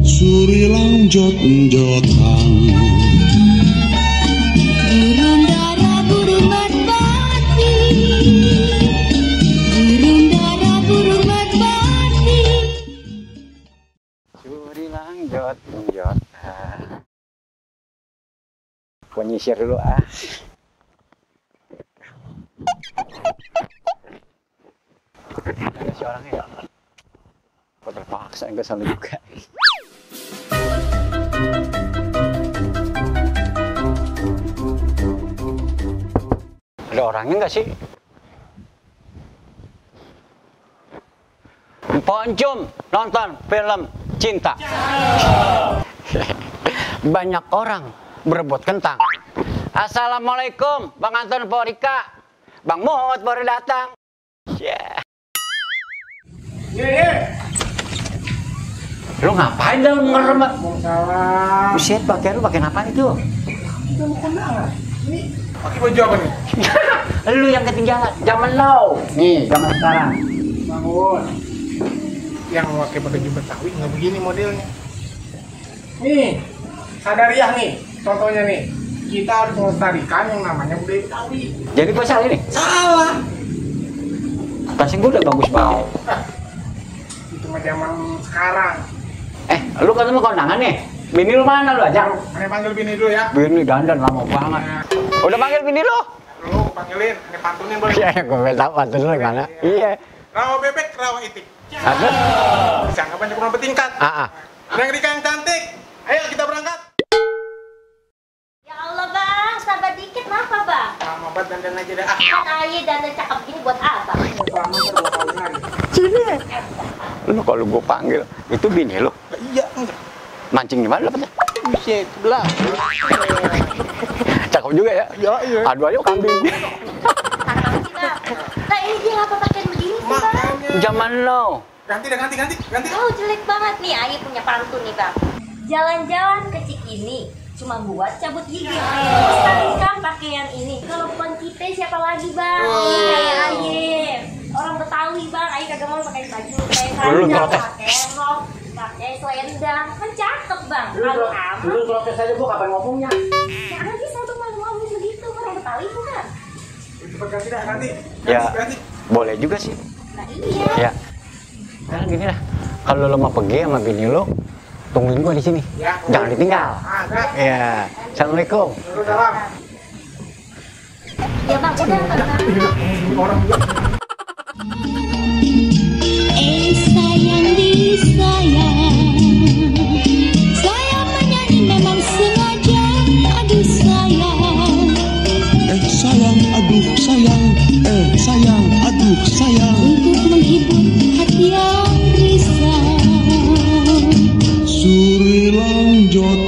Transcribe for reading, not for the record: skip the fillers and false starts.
Suri langjot jotan burung dara burung merpati, burung dara burung merpati. Suri langjot jotan. Gua nyisir dulu ah. Ada si orangnya ya. Kok terpaksa enggak salah juga. Ada orangnya nggak sih? Poncum nonton film cinta. Banyak orang berebut kentang. Assalamualaikum, Bang Anton Porika. Bang Mut baru datang. Yeah. Lu ngapain dong ngeremet? Buset, pakai lu pakai apa itu? Kita mau kondangan. Ini pakai baju apa nih? Lu yang ketinggalan, zaman now. Nih, zaman sekarang. Bangun. Yang pakai baju Betawi nggak begini modelnya. Nih, sadariah nih, contohnya nih. Kita harus melestarikan yang namanya budaya Betawi. Jadi gua salah ini? Salah. Tasnya gua udah bagus banget. Itu mah zaman sekarang. Lu ketemu kondangan nih? Bini lu mana lu ajak? Aneh panggil bini dulu ya. Bini dandan lama banget. Udah panggil bini lu? Lu panggilin, aneh pantunin boleh. Iya, gua nggak tahu pantun lu gimana. Iya. Rawa bebek, rawa itik. Ada? Bisa nggak banyak orang bertingkat. Neng Rika yang cantik. Ayo kita berangkat. Ya Allah bang, sabar dikit, kenapa bang? Lama banget dandan aja deh. Kan ayah dan cakep gini buat apa? Selama dua kali hari. Sini. Lu kalau gua panggil, itu bini lu? Iya, enggak. Mancing di mana dapetnya? Buset, belah. Cakep juga ya? Iya. Adu ayo kambing. Cakep sih bang. Nah ini dia ngapa pakai begini sih bang? Makanya. Zaman now. Ganti. Oh jelek banget nih, ayah punya pantun nih bang. Jalan-jalan ke Cikini cuma buat cabut gigi. Lestarikan pakaian ini. Kalau bukan kita siapa lagi bang? Kayak ayah. Orang Betawi bang, ayah kagak mau pakai baju kayak kandang, pakai rok, pakai selendang, kan cakep bang. Kalau amat. Lu protes aja gua kapan ngomongnya? Jangan bisa tuh malu-malu begitu, orang Betawi bukan? Cepet ganti dah, ganti. Ya, Ganti. boleh juga sih. Nah iya. Ya. Nah gini dah, kalau lo mau pergi sama bini lo, tungguin gua di sini. Ya. Jangan ditinggal. Ada. Ya. Assalamualaikum. Dulu dalam. Ya bang, udah bang. Orang juga. Sayang disayang, saya menyanyi memang sengaja. Aduh sayang, sayang aduh sayang, sayang aduh sayang, untuk menghibur hati yang risau. Suri langjot